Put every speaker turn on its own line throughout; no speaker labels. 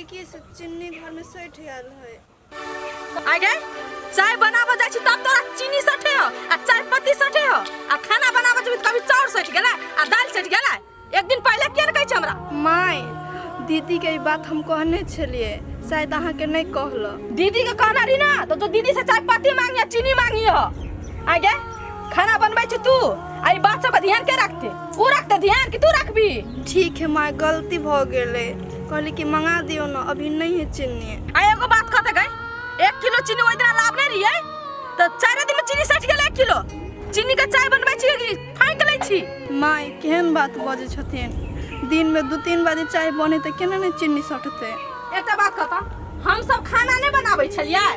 छलियै कि से चीनी घरमे सठि गेल है।
आगे चाय बनाबऽ जाइ छी तब तोरा चीनी सठे हो आ चाय पत्ती सठे हो आ खाना बनाबऽ जेबी तऽ कभी चाउर सठि गेलै आ दालि सठि गेलै। एक दिन पहिले किया ने कहै छै हमरा?
माय, दीदीके ई बात हम कहने छलियै, शायद अहाँके नहि कहलक।
दीदी के कहना रही ना तो दीदी से चाय पत्ती मांगी आ चीनी मांगी हो। आगे खाना बनबै छी तू आ ई बात सबके ध्यान के रखते? ऊ रखते ध्यान कि तू रखबी?
ठीक है माय, गलती भऽ गेलै। कहली कि मंगा दियौ ने, अभी नहीं है चीनी।
आ एगो बात कहते गई, 1 किलो चीनी ओहि दिना लाभ नहीं रहियै तऽ 4 दिन में चीनी सठि गेलै। 1 किलो चीनी के चाय बनबै छी कि फाँकि लै छी?
माय, केहन बात बजै छथिन? दिनमे 2-3 बारी चाय बने तऽ केना नहि चीनी सटतै?
एकटा बात कहता, हम सब खाना नहीं बनाबै छलियै,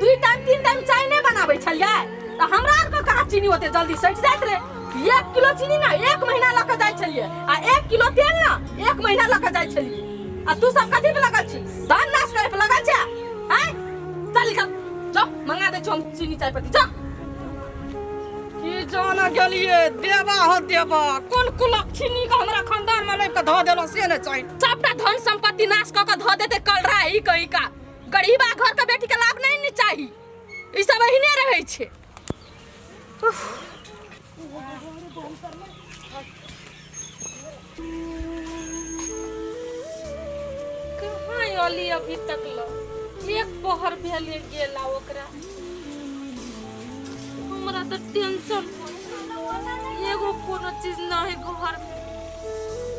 2 टाइम 3 टाइम चाय नहीं बनाबै छलियै तऽ हमरा आरके कहाँ चीनी ओते जल्दी सटि जाइत रहे? 1 किलो चीनी ना 1 महीना लऽ कऽ जाइ छलियै आ 1 किलो तेल ना 1 महीना लऽ कऽ जाइ छलियै आ तू सब कथी पे लगल छी? धान नाश करे पे लगल छै? आँय, चल निकल, जाओ मंगा दै छौ हम चीनी चाय पत्ती, जा। की जाना गेलिए देवा हो देवा, कोन कुलक्षणी के हमरा खानदान में लाबि के धऽ देलो से ने चाही। सबटा धन संपत्ति नाश कऽ के धऽ देते कल रहा ही कहीं का। गरीबा घर के बेटी के लाभ नहीं ने चाही, ई सब एहने रहै छै।
कहाँ अली अभी तक लो? एक पहर भेले गेला ओकरा। हमरा तऽ टेंशन हो, एगो कोनो चीज न है घर में,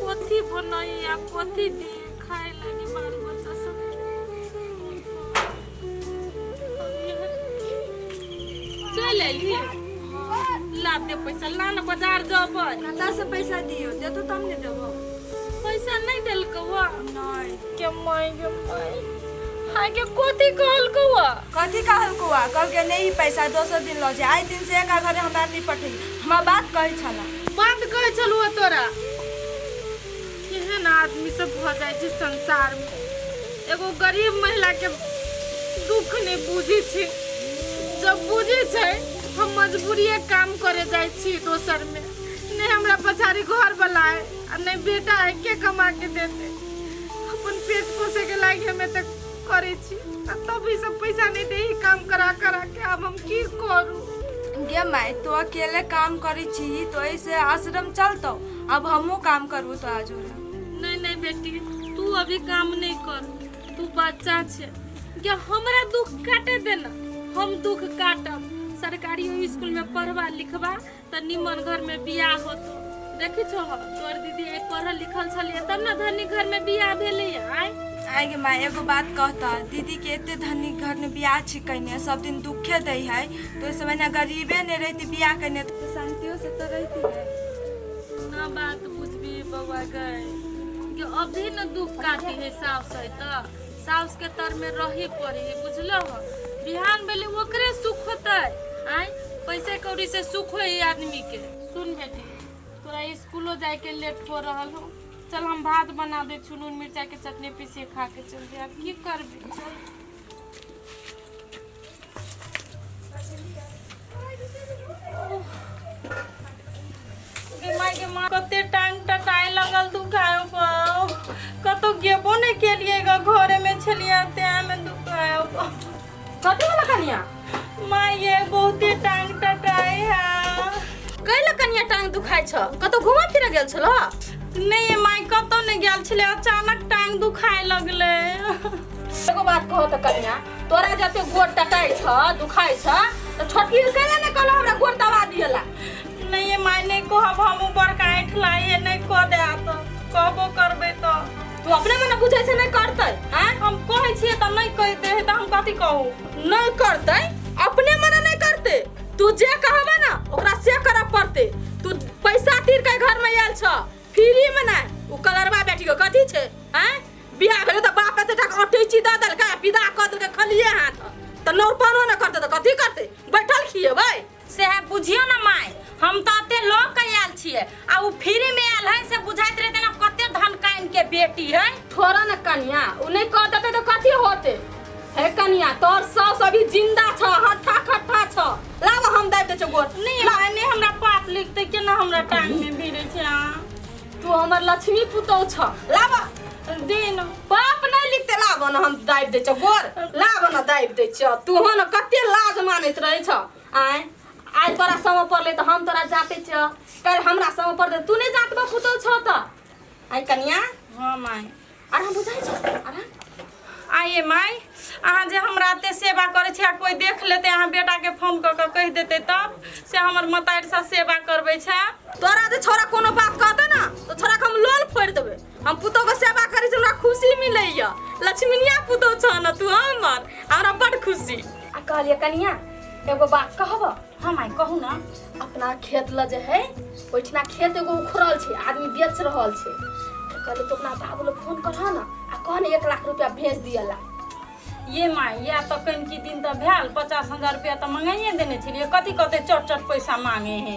कथी बनई आ कथी दी खाए लागी बाल बच्चा सब। चल अली, ला दे पैसा, ला ना बाजार जबै।
कतऽ से पैसा दियौ? देतौ तब ने देबौ।
पैसा नहीं देलकौ?
नहीं।
के माय गे माय, हाँ के कथी कहलकौ?
कथी कहलकौ? कहलकै नहीं पैसा, दोसर दिन लऽ जाय। आइ दिन से एक घरे हमरा नहीं पठेली, हमरा बात कहै छला।
बात कहै छलु तोरा? केहन आदमी सब भऽ जाइ छै संसार में, एगो गरीब महिला के दुख नहीं बुझै छै। जब बुझै छै हम मजबूरिये काम करे जाइ छी दोसर में, नहीं हमरा पछाड़ी घर वाला है आ नहीं बेटा है, के कमा के देते? अपन पेट पोसे के लायक हमे तक करे छी आ तब ई सब पैसा नहीं दे काम करा करा के। आब हम की करू?
गे माय, तो अकेले काम करै छी तो ऐसे आश्रम चलतौ? अब हमहूँ काम करबू तो आज जोरा।
नहीं नहीं बेटी, तू अभी काम नहीं कर, तू बच्चा छे। गे हमरा दुख काटे देना, हम दुख काटब। सरकारी स्कूल में पढ़बा लिखबा तऽ निमन घर में बियाह होतो। देखी छो तोर दीदी एक पढ़ल लिखल छलिए तब ना धनी घर में बियाह भेलै। आय
आइ गे माय, एगो बात कहता, दीदी के एते धनी घर में बियाह छी कइने, सब दिन दुखे दै है, तो ओहिसँ बढ़िआँ गरीबे नहि रहिती बियाह कइने तऽ शान्तियो से तऽ रहिती ने।
ना बात बुझबी बौआ गए कि अभी न दुख काटी है साउस है तऽ साउस के तर में रही पड़ी है, बुझलो हो? बिहान भेले ओकरे सुख होतै। आय पैसे कौड़ी से सुख होई आदमी के। सुन बेटी, तोरा स्कूलो जाए के लेट हो रहल हो, चल हम भात बना दे छु, नून मिर्चा के चटनी पीसी खा के चल जा। की करबी, चल। गे माय गे माँ, कते टांग टटाए लगल दुखाय पाओ। कतौ गेबो नहि केलिए ग, घरे में छलिए तें में दुखाय।
कथी वाला कनिया?
माय ये बहुते टांग टटाए है।
कैला कनिया टांग दुखाय छ? कतौ घुमा फिरे गेल छलो?
नहीं माय, कतौ नहि गेल छलै, अचानक टांग दुखाय लगलै।
एगो बात कहो तऽ कनिया, तोरा जते गोड़ टटाइ छ दुखाइ छ तऽ छोटकी के कैला ने कहलो हमरा गोड़ दबा दियला?
नहीं माय, नहीं कहब हम, बड़का ऐठ लाए नहीं कह दे तऽ कहबो करबै तऽ।
तू अपने मने बुझै छै नहीं करतै? आँय,
हम कहै छियै तऽ नहीं कहि दे है तऽ हम कथी कहू?
नहीं करतै, अपने मने नहीं करतै। तू जे कहबे ना ओकरा से करऽ पड़तै। तू पैसा तीर के घर में आयल छ फ्री में ना। उ कलरवा बेटी के कथी छै? आँय, बियाह भेलै तऽ बाप एते टाका अटैची दऽ देलकै आ विदा कऽ देलकै खलिए हाथ, तऽ नौरपनो नहि करतै तऽ कथी करतै? बैठल खिएबै
से है बुझियो ना माय, हम तऽ एते लऽ के आयल छियै आ उ फ्री में आयल है से बुझाइत रहते ना कते धन काइन के बेटी है।
थोड़ा न कनिया, उ नहीं कह देते तो कथी होते? हे कनिया, तोर सास अभी जिंदा छ, हट्ठा खट्ठा छ, लाब हम दाबि दै छौ गोर।
नहीं माय, नहीं हमरा पाप लिखते केना हमरा टांग में भिड़े छै।
तू हमर लक्ष्मी पुतौ छ, लाब
दिन
पाप नहीं लिखते। हेतै लाबऽ ने हम दाबि दै छियौ गोर लाबऽ ने दाबि दै छियौ तूहो ने कते लाज मानैत रहै छौ आँय आइ तोरा समय पड़लै तऽ हम तोरा जाँतै छियौ काल्हि हमरा समय पड़तै तू नहि जाँतबऽ पुतहु छौ तऽ आइ कनिया
हँ माय
आराम बुझाइ छौ आराम
आइए माय अहाँ जे हमरा एते सेवा करै छी आ कोइ देख लेतै अहाँ बेटाके फोन कऽ कऽ कहि देतै तब से हमर मतारिसँ सेवा करबै छै
तोरा जे छोरा कोनो बात कहतै ने तऽ छोराके हम लोल फोड़ि देबै हम पुतोहके सेवा करै छी हमरा खुशी मिलैया लक्ष्मीनिया पुतोह छह ने तू हमर हमरा बड़ खुशी आ कहलियै कनिया एगो बात कहब
हँ माय कहू ने
अपना खेत लऽ जे है ओहिठिना खेत एगो उखड़ल छै आदमी बेच रहल छै तऽ कहलियै तू अपना बाबू लग फोन करह ने आ कह ने 1 लाख रुपया भेज दियला
ये माय या तऽ कनि दिन तऽ भेल 50,000 रुपया तऽ मंगाइए देने छलियै कथी कहतै चट चट पैसा मांगे है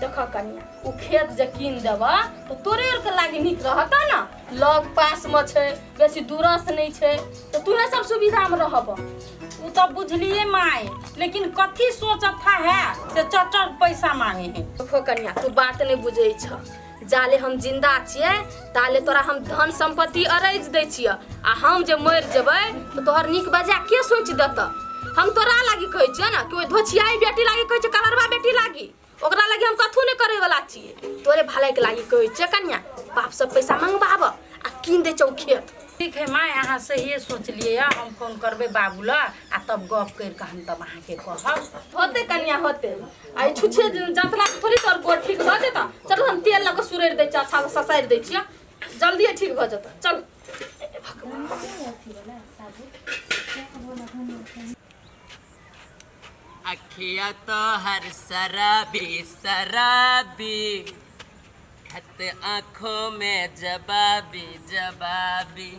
देख कनिया ओ खेत जे कीन देबह तऽ तोरे आरके लागी नीक रहत ने लग पासमे छै बेसी दूरस नहि छै तऽ तूहे सब सुविधामे रहब
ओ तऽ बुझलियै माय लेकिन कथी सोचत था है से चट चट पैसा मांगे है
देखो कनिया तू बात नहि बुझै छ जाले हम जिंदा छियै ताले तोरा हम धन संपत्ति अरैज दै छियै आ हम जे मरि जेबै तऽ तोहर नीक बजा के सोचि देतऽ हम तोरा लागी कहै छियै ने कि ओहि धोछियाई बेटी लागी कहै छियै कलरवा बेटी लागी ओकरा लागी हम कथू नहि करे वाला छियै तोरे भलाइके लागी कहै छियै कनिया बाप सब पैसा मंगबाब आ कीन दै छौ खेत
ठीक है माय अहाँ सहिए सोचलियै हँ हम फोन करबै बाबू लए आ तब गप करि कऽ हम तब अहाँके कहब
होते कनिया होते आ ई छुछे जतला थोड़ी तोर गोड़ ठीक भऽ जेतऽ चल हम तेल लऽ कऽ सुरैर दै छियै अच्छा ससारि दै छियै जल्दिए ठीक भऽ जेतऽ चल
अखिया तो हर शराबी शराबी खत आंखों में जवाबी जवाबी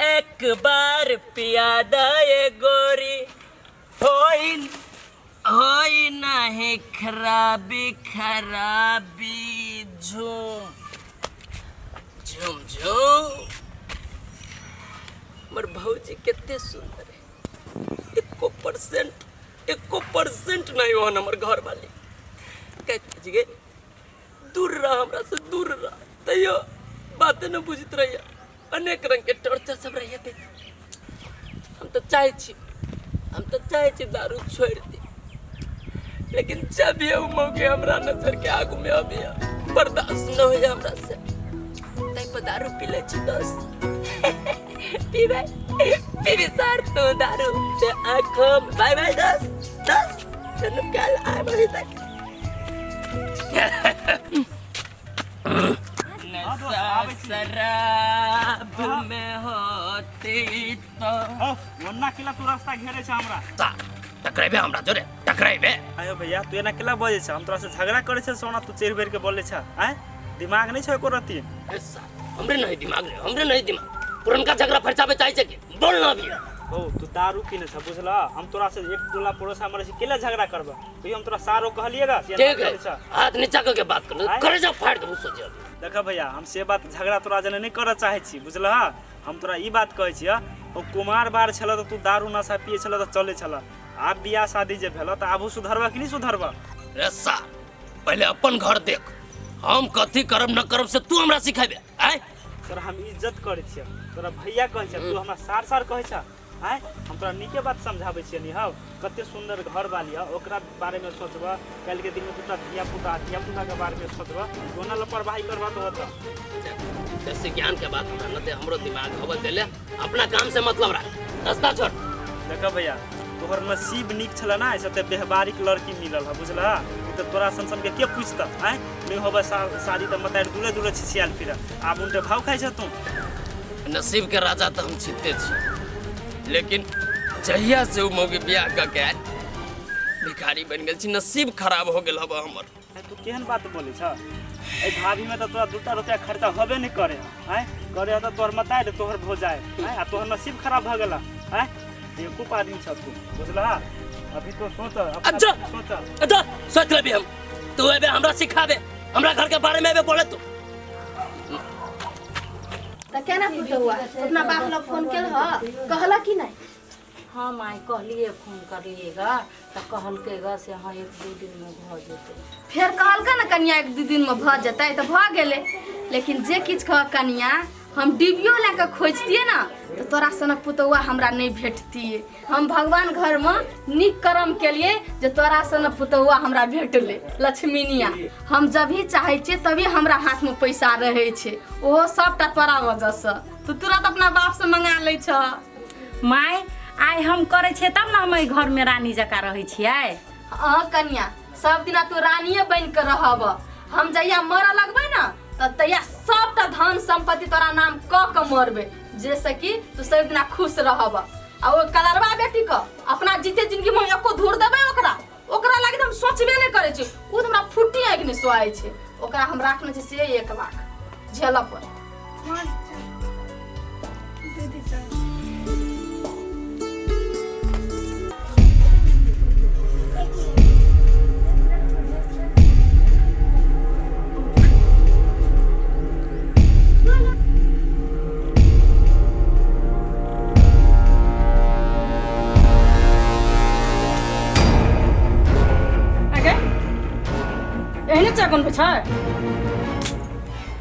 एक बार पिया दे गोरी होई होई नहीं खराबी खराबी झूम झूम झूम हमर भौजी कते सुंदर है एको परसेंट 1% नहीं ओहन हमर घर वाली कहते गे दूर रह हमरा से दूर रह तैयो बाते न बुझत रहिए अनेक रंग के टॉर्चर सब रहिए दैत हम तो चाहे छी हम तो चाहे छी दारू छोड़ दी लेकिन जब ये मौके हमरा नजर के आगू में अबिया बर्दाश्त न होइया हमरा से तै पर दारू पी ले छी दोस्त पीबे पीबी सर तू दारू से आंखों में बाय बाय दोस्त दोस्त चलो कल आए अभी तक नशा शराब में होती तो
ओन्ना केला तू रास्ता घेरे छ हमरा
टकरेबे हमरा जोरे टकरेबे
आयो भैया तू एना केला बजै छ हम तोरा से झगड़ा करै छ सोना तू चढ़ि बेर के बोलै छ आय दिमाग नहीं छ एको रत्ती
ए साहब, हमरे नहीं दिमाग नहीं हमरे नहीं दिमाग पुरनका झगड़ा फरचाबे चाहे छै कि बोल ना अभी
हो तू दारू पीने छ बुझल हम तोरा से एक टोला पड़ोसा मरे छी केला झगड़ा करबा कहियो हम तोरा सारो कहलिएगा से एना
ठीक है
करै छ
हाथ नीचा करके बात कर
आय?
करे जा फाड़ देबू सोचे अभी
देख भैया हम से बात झगड़ा तोरा जने नहीं करऽ चाहै छी बुझल हम तोरा ई बात कहै छियै ओ कुमार बार छल तऽ तू दारू नशा पिए छल तऽ चलै छल आब बियाह शादी जे भेल तऽ आबो सुधरबा कि नहीं सुधरबा
रे सार पहले अपन घर देख हम कथी करब न करब से तू हमरा सिखेबे आय
तोरा हम इज्जत करै छियै तोरा भैया कहै छियै तू हमरा सार सार कहै छ आँय हम तोरा नीके बात समझाबै छियै नि हौ कते सुन्दर घर वाली हौ ओकरा बारेमे सोचबह काल्हिके दिनमे दूटा धिया पुता धिया पुताके बारेमे सोचबह ओना लापरवाही करबह तऽ होतऽ
जैसे ज्ञान के बात हमरा न दे हमरो दिमाग हवल देले अपना काम से मतलब रख रास्ता छोड़
देखऽ भैया तोहर नसीब नीक छलै ना ऐसे तऽ व्यवहारिक लड़की मिलल है बुझलह ई तऽ तोरा सन सन के के पूछतऽ आँय नहि होबे शादी तऽ मतारि दूरे दूरे छिछियाल फिर आब उनटे भाव खाइ छ तू
नसीब के राजा तऽ हम छिते छी लेकिन जहिया से उ मौगी बियाह कऽ के आयल भिखारी बनि गेल छी नसीब खराब हो गेल हब हमर
आँय, तू केहन बात बोलै छ एहि भाभीमे तऽ तोरा दूटा रुपया खर्चा होबे नहि करे आँय करे तऽ तोहर मतारि तोहर भौजाइ आँय आ तोहर नसीब खराब भऽ गेल आँय बेवकूफ आदमी छ तू बुझलह अभी तो सोच अपना
अच्छा।
सोच
अच्छा सोच लेबी हम तू एबे हमरा सिखाबे हमरा घर के बारे में एबे बोले तू
तऽ केना पुतहुआ अपना बाप लग फोन केलह कहलक कि नहि
हँ माय, कहलियै फोन करलियै ग तऽ कहलकै ग से हँ एक दू दिनमे भऽ जेतै।
फेर कहलकै ने कनिया एक दू दिनमे भऽ जेतै तऽ भऽ गेलै। लेकिन जे किछु कह कनिया, हम डिबियो लए कऽ खोजतियै ने तऽ तोरा सनक पुतौआ हमरा नहि भेटतियै। हम भगवान घरमे नीक कर्म केलियै जे तोरा सनक पुतौआ हमरा भेटलै लक्ष्मीनिया। हम जब भी चाहै छियै तभी हमरा हाथमे पैसा रहै छै, ओहो सबटा तोरा वजहसँ। तू तुरंत अपना बापसँ मंगा लै छह।
माय, आइ हम करै छियै तब ने हम एहि घरमे रानी जकाँ रहै छियै।
अहाँ कनिया, सब दिना तू रानिये बनि कऽ रहब। हम जहिया मरऽ लगबै ने तऽ तहिया सबटा धन सम्पत्ति तोरा नाम कऽ कऽ मरबै, जैसे कि तू सब दिना खुश रहब। आ ओ कलरवा बेटी के अपना जीते जिंदगी में एको धूर देबै ओकरा, ओकरा लागी तऽ हम सोचबे नहि करै छी। ओ तऽ हमरा फुट्टी आँखि नहि सोआइ छै, ओकरा हम राखने छी से 1 लाख झेलऽ पड़त।
दीदी चल।
अगे एहने चाय बनबै छै?